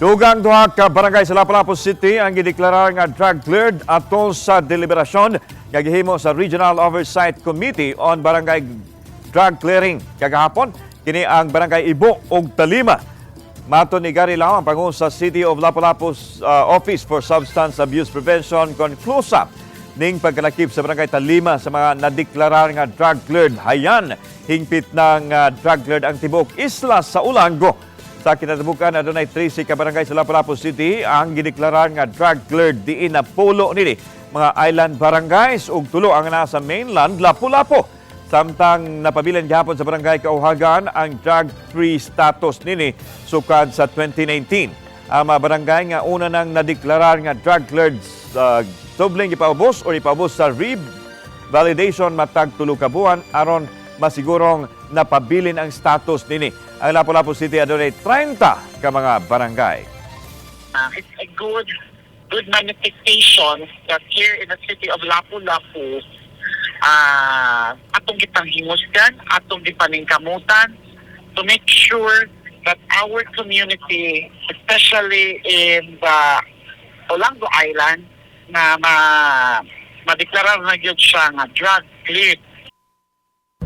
Dugang duha ka barangay sa Lapu-Lapu City ang gideklarar nga drug cleared atol sa deliberasyon nga gihimo sa Regional Oversight Committee on Barangay Drug Clearing kagahapon. Kini ang Barangay Ibo ug Talima. Matod ni Gary Lao, ang pangulo sa City of Lapu-Lapu Office for Substance Abuse Prevention, konklusa ning pagkalakip sa Barangay Talima sa mga nadeklarar nga drug cleared. Hayan, hingpit ng drug cleared ang tibuok isla sa Olango. Sa kinatabukan, adunay 13 ka barangay sa Lapu-Lapu City ang gideklarar nga drug cleared, diin na pulo nini mga island barangays ug tulo ang nasa mainland Lapu-Lapu. Samtang napabilin gihapon sa Barangay Caohagan ang drug-free status nini sukad sa 2019. Ang mga barangay nga una nang nadeklarar nga drug cleared subling ipaubos o ipaubos sa re-validation matag 3 ka buwan aron masigurong napabilin ang status nini. Ang Lapu-Lapu City adunay 30 ka mga barangay. It's a good good manifestation that here in the city of Lapu-Lapu, atong gipanghimusgan, atong gipaningkamutan to make sure that our community, especially in the Olango Island, na ma madeklarar na gyud siya nga drug cleared.